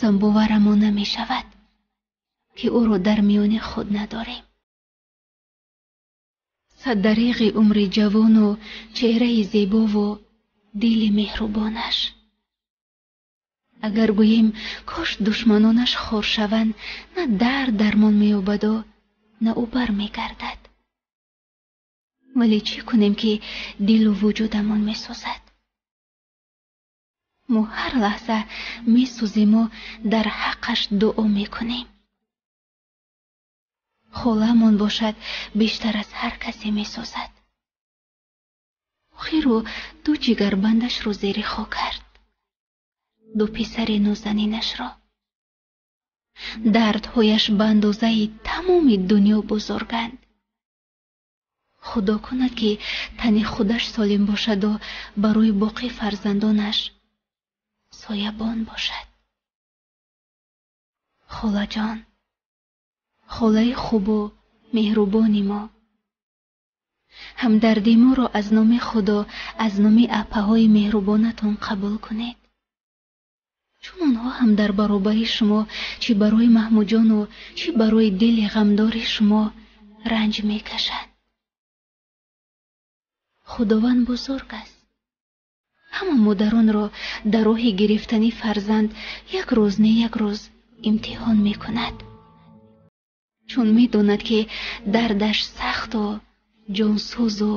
Ҳанӯзам боварамон намешавад, ки ӯро дар миёни худ надорем. Саддареғи умри ҷавону чеҳраи зебову дили меҳрубонаш. Агар гӯем кош душманонаш хор шаванд, на дард дармон меёбаду на ӯ бармегардад. Вале чӣ кунем, ки дилу вуҷудамон месӯзад? Мо ҳар лаҳза месӯзему дар ҳаққаш дуо мекунем. Холамон бошад, бештар аз ҳар касе месӯзад. Охир ӯ ду ҷигарбандашро зери хок кард, ду писари нозанинашро. Дардҳояш ба андозаи тамоми дунё бузурганд. Худо кунад, ки тани худаш солим бошаду барои боқӣ фарзандонаш соябон бошад. Холаҷон, холаи хубу меҳрубони мо, ҳамдарди моро аз номи Худо, аз номи апаҳои меҳрубонатон қабул кунед. Чун онҳо ҳам дар баробари шумо чӣ барои Маҳмудҷону чӣ барои дили ғамдори шумо ранҷ мекашанд. Худованд бузург аст. Ҳама модаронро дар роҳи гирифтани фарзанд як рӯз не як рӯз имтиҳон мекунад. Чун медонад, ки дардаш сахту ҷонсӯзу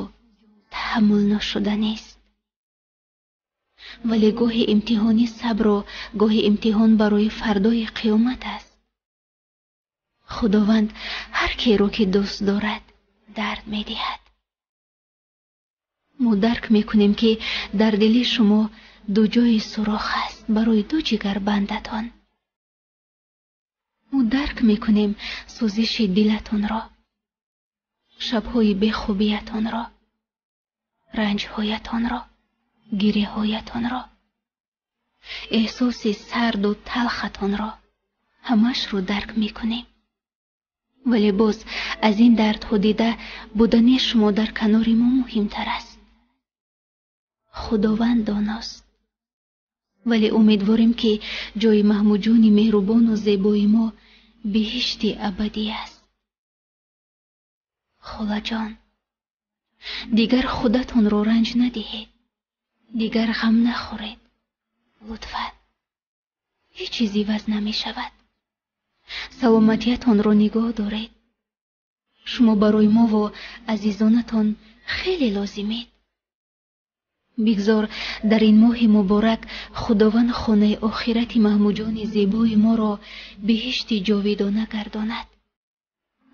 таҳаммулношуданист. Вале гоҳи имтиҳони сабру гоҳи имтиҳон барои фардои қиёмат аст. Худованд ҳар киро ки дӯст дорад, дард медиҳад. Мо дарк мекунем, ки дар дили шумо ду ҷои сурох аст барои ду ҷигарбандатон. Мо дарк мекунем сӯзиши дилатонро, шабҳои бехобиятонро, ранҷҳоятонро, гиряҳоятонро, эҳсоси сарду талхатонро, ҳамашро дарк мекунем. Вале боз аз ин дардҳо дида будани шумо дар канори мо муҳимтар аст. Худованд доност. Вале умедворем, ки ҷои Маҳмудҷони меҳрубону зебои мо биҳишти абадӣ аст. Холаҷон, дигар худатонро ранҷ надиҳед, дигар ғам нахӯред. Лутфан, ҳеҷ чиз иваз намешавад. Саломатиятонро нигоҳ доред. Шумо барои мову азизонатон хеле лозимед. Бигзор дар ин моҳи муборак Худованд хонаи охирати Маҳмудҷони зебои моро биҳишти ҷовидона гардонад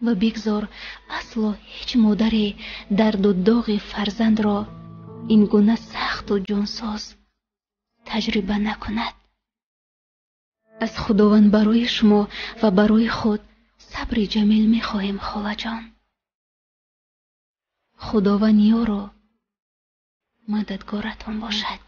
ва бигзор асло ҳеҷ модаре дарду доғи фарзандро ин гуна сахту ҷонсоз таҷриба накунад. Аз Худованд барои шумо ва барои худ сабри ҷамил мехоҳем, холаҷон. Худованд ёру мададгоратон бошад.